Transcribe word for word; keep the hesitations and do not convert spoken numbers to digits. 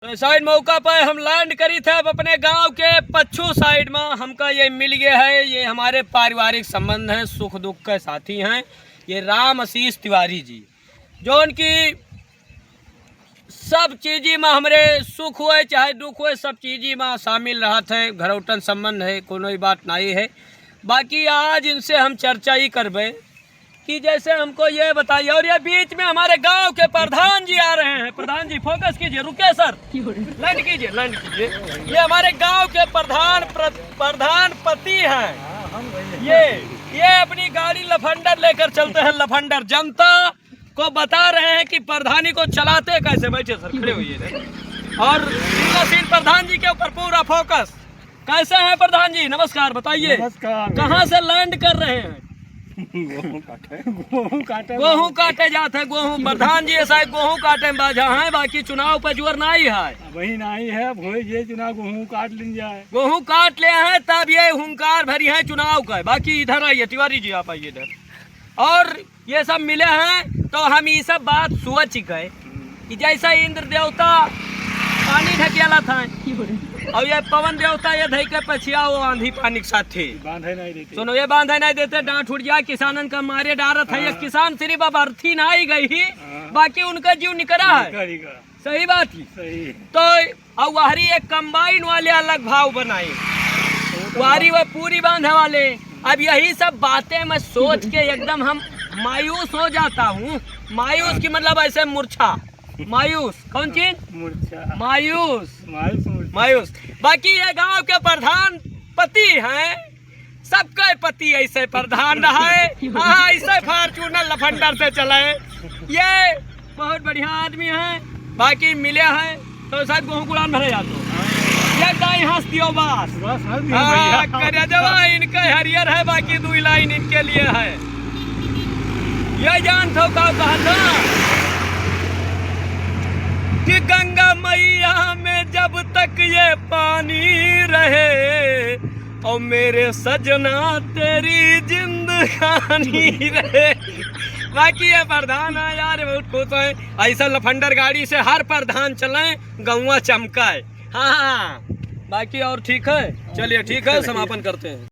ऐसा इन मौका पर हम लैंड करी थे अब अपने गांव के पच्छू साइड में। हमका ये मिल गए है, ये हमारे पारिवारिक संबंध हैं, सुख दुख के साथी हैं। ये राम आशीष तिवारी जी, जो उनकी सब चीजी में हमरे सुख हुए चाहे दुख हुए, सब चीजी में शामिल रहत है। घरौटन संबंध है, कोनो ही बात नहीं है। बाकी आज इनसे हम चर्चा ही करबे कि जैसे हमको ये बताइए, और ये बीच में हमारे गांव के प्रधान जी आ रहे हैं। प्रधान जी, फोकस कीजिए, रुकिए सर, लैंड कीजिए, लैंड कीजिए। ये हमारे गांव के प्रधान प्र-, प्रधान पति हैं। ये ये अपनी गाड़ी लफंडर लेकर चलते हैं, लफंडर। जनता को बता रहे हैं कि प्रधानी को चलाते कैसे। बैठिए सर, खड़े होइए इधर। और पूरा सीन प्रधान जी के ऊपर, पूरा फोकस। कैसे हैं प्रधान जी, नमस्कार, बताइए। नमस्कार। कहाँ से लैंड कर रहे हैं? गोहूँ काटे। गोहूँ काटे। गोहूँ काटे जात है, गोहूँ। प्रधान जी ऐसा है, गोहूँ काटे में बाझा है, बाकी चुनाव पर जोर नहीं है। वही नहीं है, अब होई जे चुनाव, गोहूँ काट लीन जाए। गोहूँ काट ले हैं, तब ये हुंकार भरी है चुनाव का। बाकी इधर आइए तिवारी जी, आप आइए इधर। और ये सब मिले हैं, तो हम ये सब बात सोच गए कि जैसा इंद्र देवता पानी ढकेला था, और ये पवन देवता ये धई के पछिया वो आंधी पानी के साथ थे। बांधे नहीं देते। सुनो, ये बांधे नहीं देते, डांट उठ जाए, किसानन का मारे डारत है। ये हाँ। किसान सिर्फ अब अर्थी ना आई गई ही, हाँ। बाकी उनका जीव निकरा है। निकल ही गया। सही बात ही। सही। तो और वहरी एक कंबाइन वाले अलग भाव बनाए, वहरी वह पूरी बांधे वाले। अब यही सब बातें मैं सोच के एकदम हम मायूस हो जाता हूँ। मायूस की मतलब ऐसे मूर्छा, मायूस। कौन चीज? मूर्छा। मायूस। मायूस, मूर्छा। मायूस। बाकी ये गांव के प्रधान पति हैं, सबके पति ऐसे प्रधान रहे। हाँ, ऐसे फॉर्च्यूनर लफंडर से चले। ये बहुत बढ़िया आदमी है, बाकी मिले हैं तो शायद गोहूँ कुड़ान भरे जातो। एक दाई हंस दियो बस। बस हंस दियो हाँ, भैया। करे जवा इनके हरियर है, बाकी दो लाइन इनके लिए है। ये जान थो का कहा था कि गंगा मैया में जब तक ये पानी रहे, और मेरे सजना तेरी जिंदगानी रहे। बाकी ये प्रधान है यार, बहुत खुश है। ऐसा लफंडर गाड़ी से हर प्रधान चले, गौवा चमकाए। हाँ, हाँ, बाकी और ठीक है। चलिए, ठीक है, समापन करते हैं।